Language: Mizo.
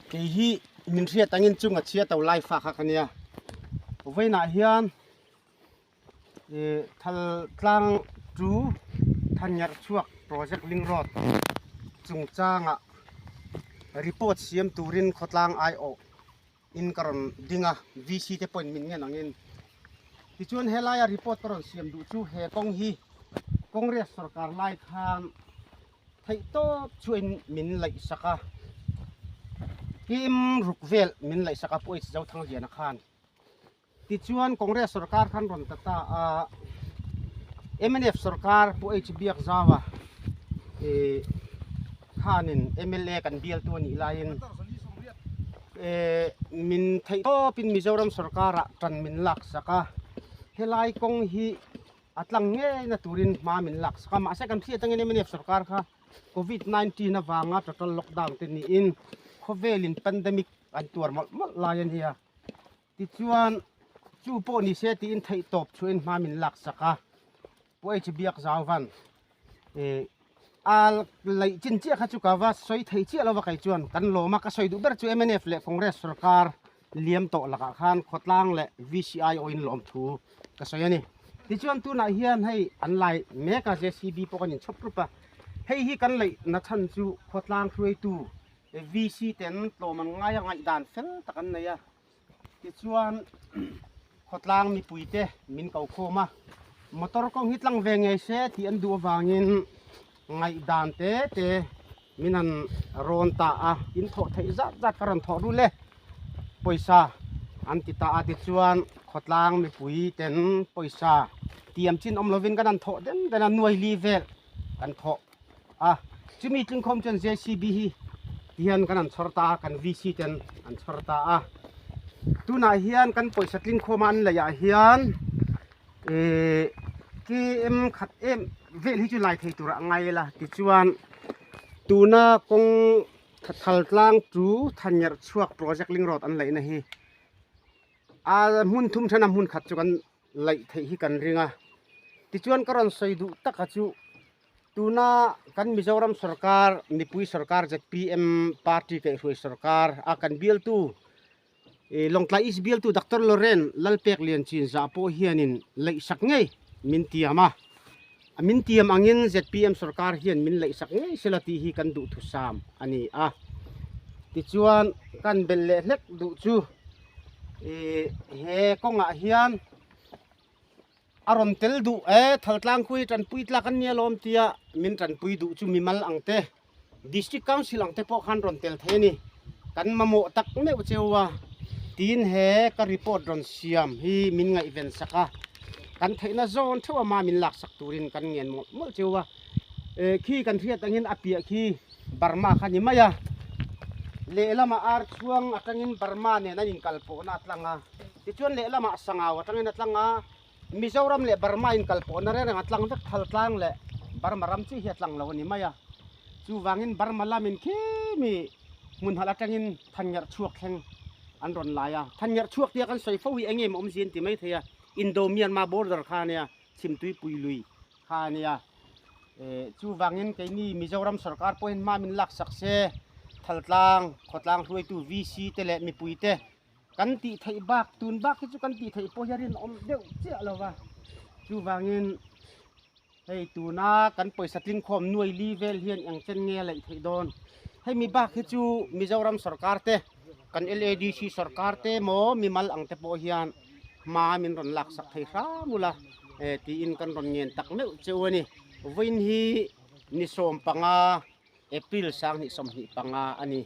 Kei hi min hriat angin chunga chhia to lai fa kha ka nia. Vawiinah hian ih thal tlang chu Thangngerh chhuak project link road chungchangah report siam turin khawtlang aiawh in ka rawn ding a, VC te pawhin min ngen angin. Tichuan helaia report ka rawn siam duh chu he kawng hi Congress sorkar lai khan theih tawp chuain min laihsak a, kim ruk vel min laihsak a Pu H Zothangliana khan. Tichuan Congress sorkar khan rawn ta ta a, mnf sorkar Pu H Biakzaua ih khanin mla kan bialtu a nih laiin eh min theih tawpin Mizoram sorkarah tan min laksak a, helai kawng hi a tlang ngeina turin hma min laksak a, mahse kan hriat angin mnf sorkar kha Covid 19 avanga total lockdown te niin khawvelin pandemic an tuar mawlh mawlh lai a nia. Tichuan, chu pawh ni se tiin theih tawp chhuahin hma min laksak a, Pu H Biak Zauvan eh a laih chin chiah kha chu ka va sawi thei chiah lo va kei chuan kan lawm a, ka sawi duh ber chu mnf leh Congress sorkar liam tawh lakah khan khawtlang leh VCI awin lawm thu ka sawi a ni. Tichuan tunah hian hei an lai mek a JCB pawh kan inchhawp rup a, hei hi kan laih na chhan chu khawtlang hruaitu VC ten tlawm an ngai a ngaihdan fel tak an nei a, tichuan khawtlang mipui te min ko khawm a, motor kawng hi tlang ve ngei se tih an duh avangin ngaihdan te te min han rawn ta a, in thawh theih zat zat ka rawn thawh rul e, pawisa an ti ta a, tichuan khawtlang mipui ten pawisa tiam chin awm lovin kan han thawh den den a, nuai li vel kan thawh. a chumi tlingkhawm chuan JCB hi tihian kan han chhawr ta a kan VC ten an chhawr ta a tunah hian kan pawisa tlingkhawm a an laih ah hian ihh KM khat em vel hi chu lai thei tur ah a ngai ila tichuan tuna kawng thal tlang chu Thangngerh chhuak project link road an laih na hi a hmun thum then a hmun khat chu kan laih theih hi kan ring a tichuan ka rawn sawi duh taka chu tuna kan Mizoram sorkar mipui sorkar zpm party kaihhruai sorkar a kan bialtu ih Lawngtlai East bialtu Doctor Loren Lalpek Lianchinzah pawh hianin laihsak ngei min tiam a min tiam angin zpm sorkar hian min laihsak ngei sela tih hi kan duhthusam a ni a tichuan kan belh leh hlek duh chu. Ih he kawngah hian a rawn tel duh e thaltlang khui tanpui tlak an nia lawm tia min tanpui duh chu mimal ang te district council ang te pawh khan rawn tel thei a ni kan mamawh tak meuh cheu a tin he ka report rawn siam hi min ngaihven sak a kan theihna zawn theuh a ma min laksak turin kan ngen mawlh mawlh cheu a eh khi kan hriat angin a piah khi. Burma kha ni mai a, lehlamah ar chhuang atangin Burma nen an inkal pawhna a tlang a, tichuan lehlamah Sangau atangin a tlang a, Mizoram leh Burma inkal pawhna reng reng a tlang vek phal tlang leh Burma ram chiah hi a tlang lo a ni mai a, chuvangin Burma lamin khi mi hmun halh atangin Thangngerh chhuak thleng an rawn lai a, Thangngerh chhuak tia kan sawi fo hi eng nge maw awmzia an ti mai thei a, Indo-Myanmar border kha a nia, Chhimtuipui lui kha a nia. Eh chuvangin keini Mizoram sorkar pawhin hma min laksak se, Thaltlang, khawtlang hruaitu VC te leh mipui te kan tih theih bak, tun bak hi chu kan tih theih pawh hi a rinawm deuh chiah lo va. Chuvangin hei tuna kan pawisa tlingkhawm nuai li vel hian eng chen nge a laih theih dawn. Hei mi bak hi chu Mizoram sorkar te, kan LADC sorkar te maw mimal ang te pawh hian hma min rawn laksak thei hram ula eh tiin kan rawn ngen tak meuh cheu a ni. Vawiin hi ni 15 April 2025 a ni.